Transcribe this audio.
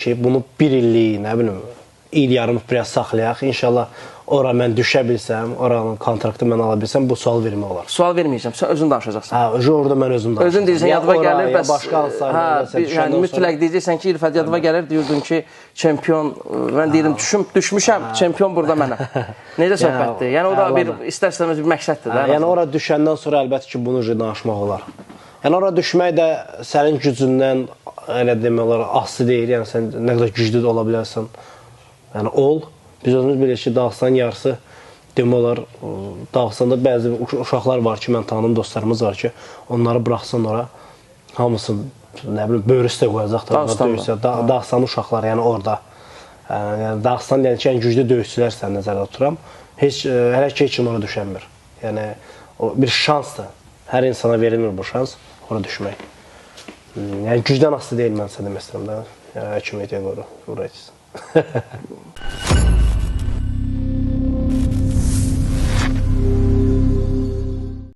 ki, bunu bir illik, nə bilim, il yarım biraz saxlayaq. İnşallah ora mən düşə bilsəm, oranın kontraktı mən ala bilsəm, bu sual vermək olar. Sual verməyəcəm, sən özün danışacaqsan. Hə, orada mən özüm danışacağam. Özün deyirsən, yadıma gəlir, bəs başqa hansısa yəni mütləq deyəcəksən ki, İlfət yadıma gəlir, deyirdin ki, çempion, mən deyirdim, düşmüşəm, çempion burada mənə. Necə söhbətdir? Yəni o da bir istər-istəməz bir məqsəddir də. Yəni ora düşəndən sonra əlbəttə ki, bunu danışmaq olar. Yəni ora düşmək də sənin gücündən elə demək olar asılı deyil. Yəni sən nə qədər güclü də ola bilərsən. Yəni ol. Biz özümüz bilirik ki, Dağıstanın yarısı demək olar, Dağıstanda bəzi uşaqlar var ki, mən tanıdığım dostlarımız var ki, onları buraxsan ora, hamısı nə bilim böyrü üstə qoyacaqlar. Döyüşsə, Dağıstanlı uşaqlar, yəni orada. Yəni Dağıstan yəni ki, ən güclü döyüşçülər sən nəzərdə tuturam. Heç hələ ki heç kim ora düşənmir. Yəni o bir şansdır. Hər insana verilmir bu şans ora düşmək. Yəni gücdən asılı deyil mən sizə demək istəyirəm də. Yəni kimi deyə qoru, ora etsin.